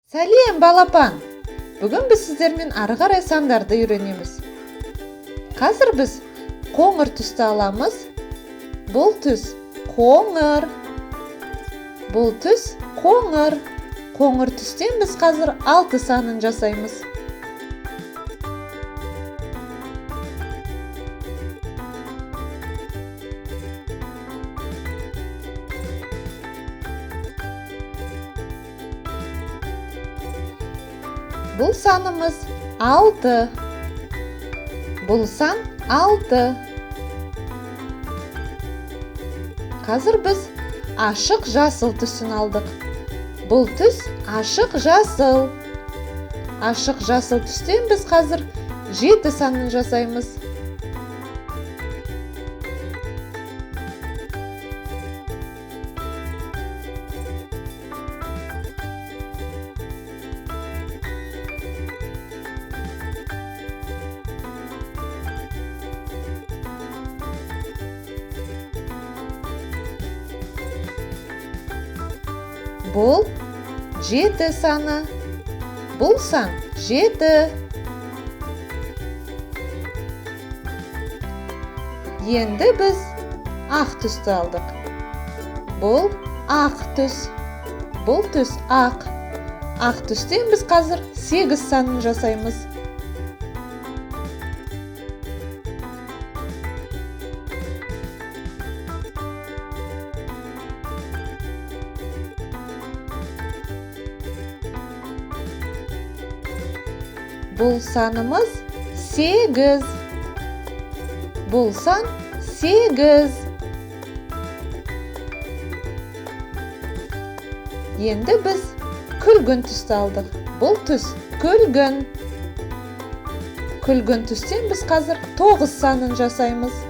Сәлем, балапан! Бүгін біз сіздермен ары қарай сандарды үйренеміз. Қазір біз қоңыр түсті аламыз. Бұл түс қоңыр. Бұл түс қоңыр. Қоңыр түстен біз қазір 6 санын жасаймыз. Бұл санымыз 6. Бұл сан 6. Қазір біз ашық жасыл түсін алдық. Бұл түс ашық жасыл. Ашық жасыл түстен біз қазір 7 санын жасаймыз. Бұл 7 саны. Бұл сан 7. Енді біз ақ түсті алдық. Бұл ақ түс. Бұл түс ақ. Ақ түстен біз қазір 8 санын жасаймыз. Бұл санымыз 8. Бұл сан 8. Енді біз күлгін түсті алдық. Бұл түс күлгін. Күлгін түстен біз қазір 9 санын жасаймыз.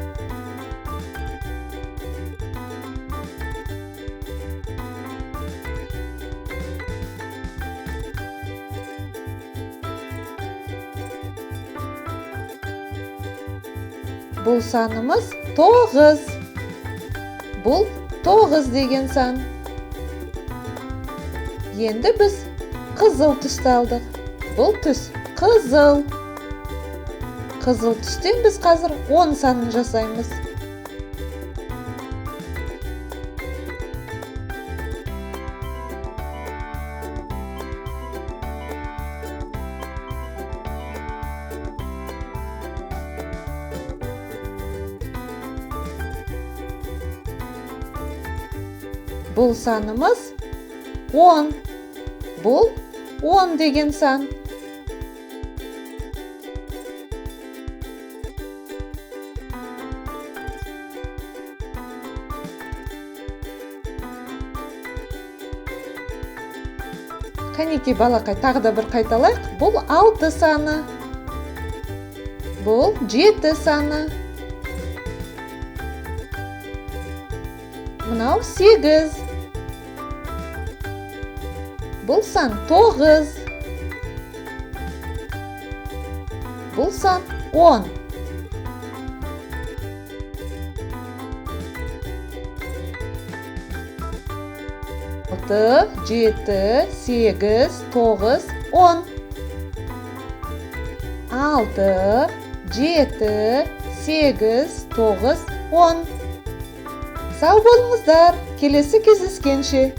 Бұл санымыз 9. Бұл 9 деген сан. Енді біз қызыл түсті алдық. Бұл түс қызыл. Қызыл түстен біз қазір 10 санын жасаймыз. Бұл санымыз 10. Бұл 10 деген сан. Қанекей балақай, тағы да бір қайталайық. Бұл 6 саны. Бұл 7 саны. Мынау 8. Бұл сан 9. Бұл сан 10. 6, 7, 8, 9, 10. 6, 7, 8, 9, 10. Сау болыңыздар, келесі кездескенше.